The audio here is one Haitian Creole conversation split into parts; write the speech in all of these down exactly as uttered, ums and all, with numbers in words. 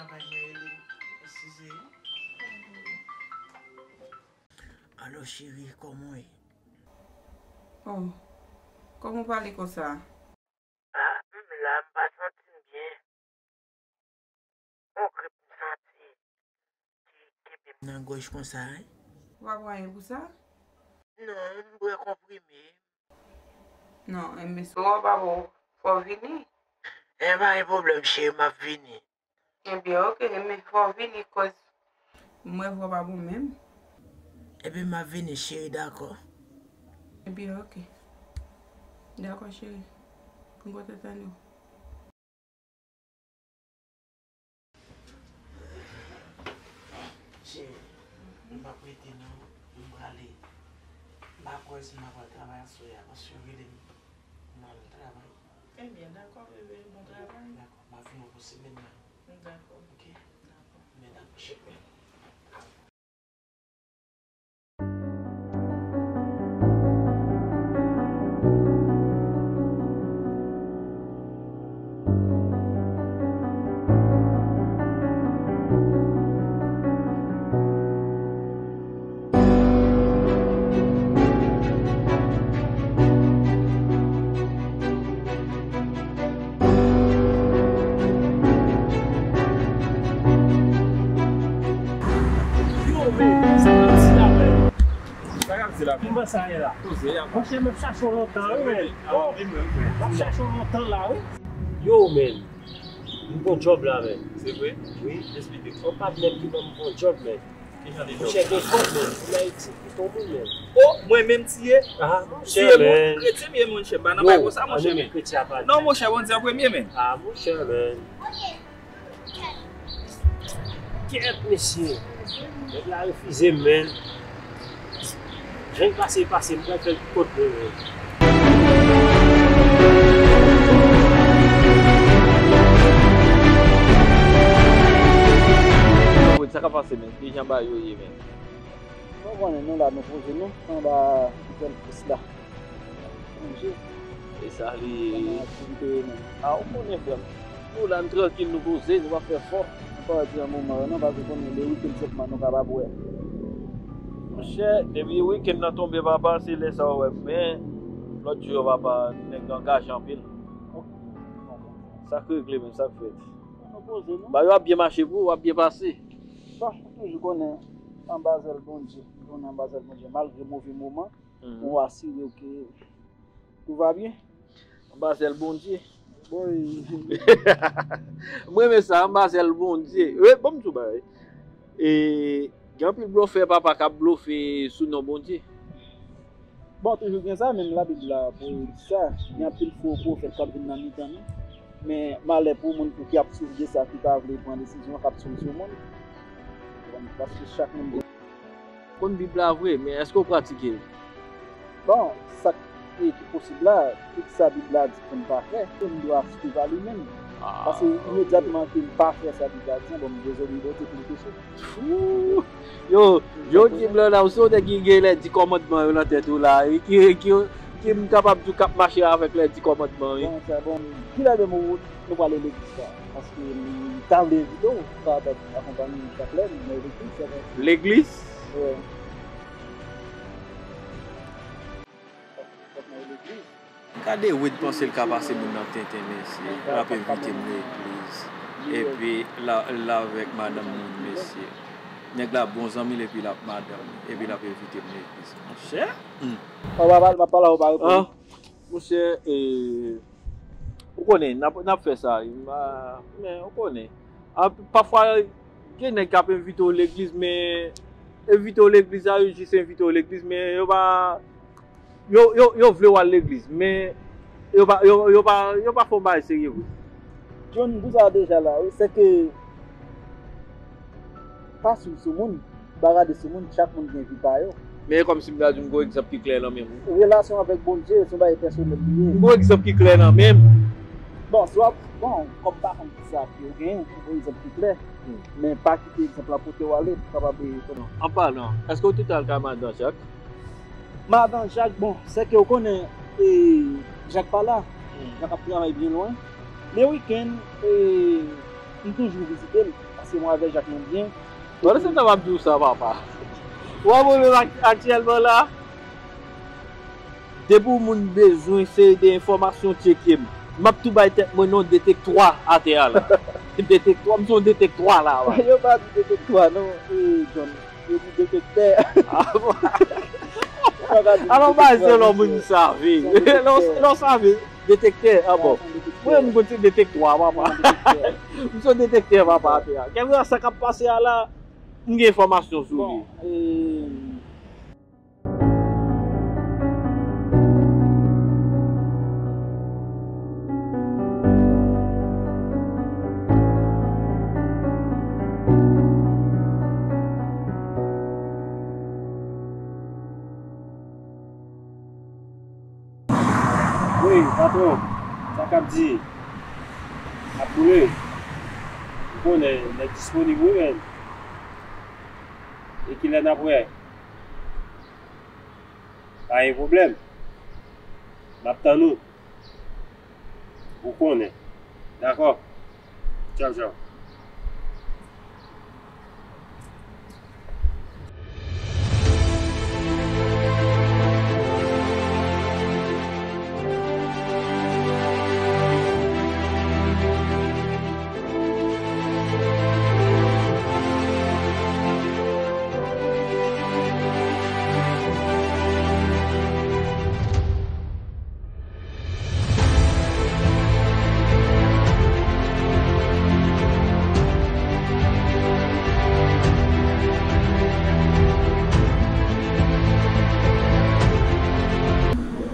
Travay mwen rele m. Eskize. Alo, cheri, kòman w ye? Oh, kòman w pale konsa? Ah, m la, m pa santi m byen. On grip m santi ki kenbe m nan gòj konsa, wi. Ou pa pran anyen pou sa? Non, m bwè konprime. Non, enben, si w pa bon, fò w vini. E pa gen pwoblèm, cheri, m ap vini. Ebyen, oke, men fò w vini, koz m wè vwa pa bon menm. Ebyen, m ap vini, cheri, dakò? Ebyen, oke. Dakò, cheri. M kontan tande w. Cheri, m p ap rete non, m prale. M pa kwè si m ap al travay aswè a, paske yo rele m pou m al travay. Ebyen, dakò, bebe, bon travay. Dakò, m ap vin pou semèn nan. Dakò. Oke? Dakò. Men dakò, cheri. Yo, men, sa k ap di la, men? Sa k ap di la, men? Kòman sa ye la? Koze a. Monchè, m ap chache w lontan, wi, men. Oh, m ap chache w lontan la, wi. Yo, men. M gon djòb la, men. Se vre? Wi. Esplike. On patnè m ki ban m gon djòb, men. Ki jan de djòb? Monchè, gen kòb, men. Ann Ayiti, pito moun, men. Oh, mwen menm tiye? Ah, monchè, men. Tiye moun, kretyen m ye, monchè. M pa nan bagay konsa, monchè, men. Non, monchè, Bondye an premye, men. Ah, monchè, men. Kèt, mesye. Nèg la refize m, men. Jan l pase, pase, m pral fè l kot mwen, men. Sa k ap pase, men? Ki jan bagay yo ye, men? Ou konnen, nou la, nou poze nou anba tèl pis la. Sonje. E sa li. Kòman aktivite yo menm? A, ou konnen, frè m. Nou la, n trankil, nou poze, nou pa fè fò. Nou pa di yon moman, non, paske konnen le wikenn sèlman nou kapab wè. Monchè, depi wikenn nan tonbe, papa, se lè sa w wè m. Men, lòt jou yo, papa, nèg yo angaje anpil. Sa k regle menm, sa k fèt? Nou poze nou. Bagay yo ap byen mache pou ou, w ap byen pase. Bon, ou toujou konnen, anba zèl Bondye. Ou konnen anba zèl Bondye, malgre move moman, ou asire w ke tout va byen. Anba zèl Bondye. Bon, e, m renmen sa, anba zèl Bondye. Wi, ban m di w bagay. E, gen anpil blofè, papa, k ap blofe sou non Bondye. Bon, toujou gen sa, menm Labib la pou di sa. Gen anpil fo pwofèt k ap vin nan mitan nou. Men malè pou moun pou ki ap soufri de sa, ki pa vle pran desizyon, k ap soufri sou moun. Paske chak moun gen Konn Bib la vre, men èske w pratike l? Bon, sa k, e, ki posib la, tout sa Bib la di pou n pa fè, ke m dwe suiv a li menm. Paske imedyatman ke m pa fè sa Bib la di an, bon, m dezole, m pote pil kesyon. Fou! Yo, yo di m lè w la, ou se yon nèg ki gen lè di kòmandman yo nan tèt ou la, e ki, ki, ki m kapab di w k ap mache avèk lè di kòmandman yo. Bon, sa bon, kilè de mo Nou prale legliz la, paske m ta vle envite w, sa va akonpanye m chak lè, m nan legliz, sa va. Legliz? Wi. Fòk mwen legliz. Gade Wid, panse l ka pase moun nan tenten, mesye. L ap envite m legliz. Epi la, la avèk madanm moun, mesye. Nèg la bon zanmi l epi l ap madanm li. Epi l ap envite m legliz. Monchè. Hmm. Ou pa pale, m ap pale, ou pa reponn. Monchè, e, ou konnen, n ap, n ap fè sa, e, ma, men, ou konnen. A, pafwa, gen nèg k ap envite w legliz, men envite w legliz la, yo jis envite w legliz, men yo pa, yo, yo, yo vle w al legliz, men yo pa, yo, yo pa, yo pa fè yon bagay serye vre. John, pou sa deja la, wi, se ke pa swiv sou moun, pa gade sou moun, chak moun gen vi pa yo. Men e kòmsi m ta di w m gen yon egzanp ki klè nan men m. Relasyon avèk Bondye, se yon bagay pèsonèl li ye. M gen yon egzanp ki klè nan men m. Bon, si w ap, bon, kòm pa konn ki sa yo genyen, m gen yon egzanp ki klè. Hmm. Men pa kite egzanp la pote w ale, pou kapab, e, konnen. An palan, èske w te al kay madan Jak? Madan Jak, bon, se ke w konnen, e, Jak pa la. Hmm. Jak ap travay byen lwen. Le wikenn, e, m toujou vizite l. Se mwen avè Jak nou byen. Pandan se tan m ap di w sa, papa. Ou wè mwen menm ak- aktyèlman la, depi yon moun bezwen seri de enfòmasyon, tcheke m. M ap tou bay tèt mwen non detektwa atè a la. Detektwa, m se yon detektwa la, wa. Yo pa di detektwa, non. E, John, yo di detektè. Ah, bon. Yo pa di detektwa, mesye. Alò, ba se lò moun save. Lò, lò save, detektè, ah, bon. Mwen, m konn se detektwa, papa. M se yon detektè, papa, atè a. Kèlkeswa sa k ap pase a la, m gen enfòmasyon sou li. Bon, e, Wi, patwon, sa k ap di? Ap boule? Ou konnen, nèg disponib wi, menn. E kilè n ap wè? Pa gen pwoblèm. M ap tann ou. Ou konnen. Dakò? Tchaw, tchaw.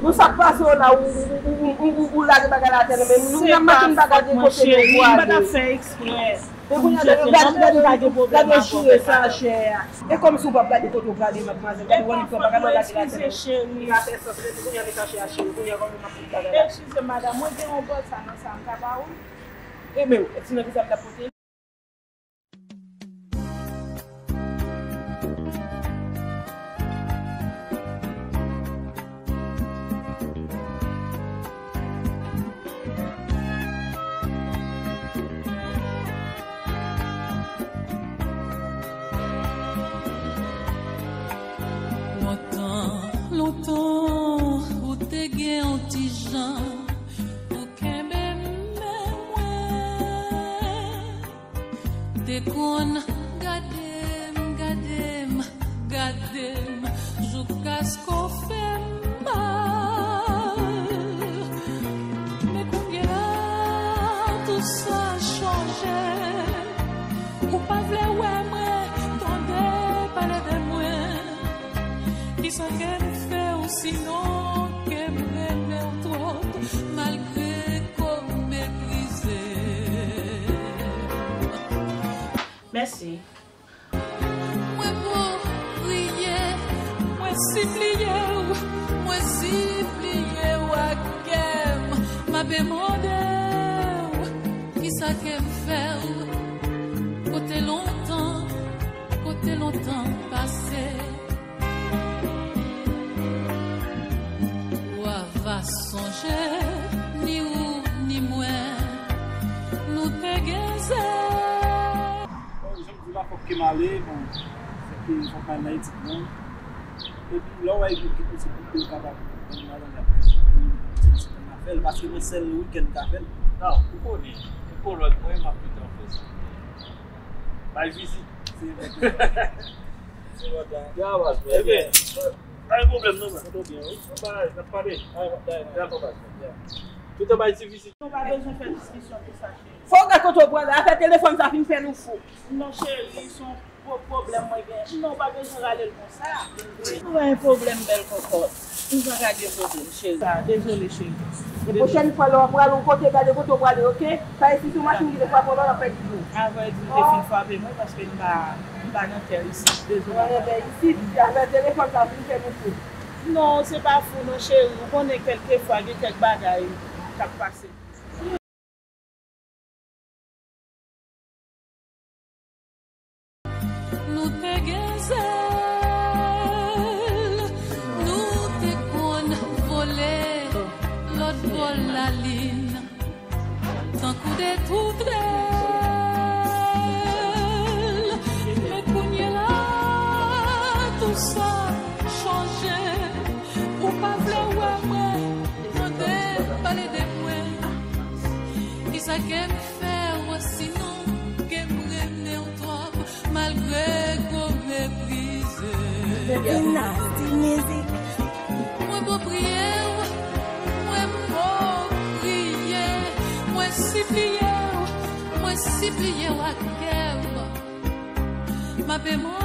Bon, sa k pase w la, ou, ou, ou lage bagay la atè, men nou menm machin bagay gen kote nou pwale. E kounye a, gade, gade, gade, gade chire sa, chè a. E kòmsi w p ap gade kote w prale, madmwazèl, gade w annik pran bagay la, w lage l atè. Eskize, cheri. Li pa fè sans, men kounye a, men sa, chè a, cheri, kounye a, kòman m ap fè bagay la? Eskize, madanm, mwen gen yon bòs a nan sa, m ka ba ou l? E men, e sinon, kisa m t ap pote? Lontan, lontan, ou te gen yon ti jan pou kenbe men mwen. Te konn gade m, gade m, gade m, joukaske w fè m mal. Men kounye a, tout sa chanje. Ou pa vle wè mwen, tande pale de mwen. Kisa ke m fè w sinon ke m renmen w twòp, malgre ke w meprize m? Mèsi. Mwen priye, mwen sipliye w, mwen sipliye w ak kè m, m ape mande w, kisa ke m fè w, kote lontan, kote lontan pase. W a va sonje, ni ou, ni mwen, nou te gen zen. Bon, jan m di la, fòk ke m ale, bon, fòk ke, fòk m al nan etid mwen. Epi, lè w wè yon ki posib pou ke w kapab ban m lajan, m ap fè l, paske mwen sèl wikenn m ka fè l. Non, ou konnen, e kològ mwen, m ap gentan fè sa. Bay vizit. Se enpòtan. Se enpòtan. Ya, baz, mwen. Ebyen, pa gen pwoblèm non, man. Mwen byen, wi. Anba, n ap pale. Ay, dakò, baz. Ya. Toutan bay ti vizit. Nou pa bezwen fè diskisyon pou sa, cheri. Fò w gad kote w prale. Afè telefòn sa fin fè nou fou. Non, cheri, se yon gwo pwoblèm mwen gen. Non, w pa bezwen rale l konsa. Nou pa gen pwoblèm, bèl kòkòt. Nou pa ka gen pwoblèm, cheri. Sa, dezole, cheri. E pwochèn fwa, lè w ap prale yon kote, gade kote w prale, oke? Pa isi sou machin ki te frape w la, w ap pèdi dlo. Avrèdi, m te fin frape mwen paske m pa, m pa nan tè isi. Dezole. Mwen renmen isi, afè telefòn sa fin fè nou fou. Non, se pa fou non, cheri. Ou konnen kèlkefwa gen kèk bagay k ap pase. Nou te gen zèl, nou te konn vole lòt bò lalin. Tankou de twouble, Ke m fè w, sinon ke m renmen w twòp, malgre ke w meprize. Dynasty Music. Mwen pran priye w, mwen mò priye, mwen sipliye w, mwen sipliye w ak kè m. M ape mò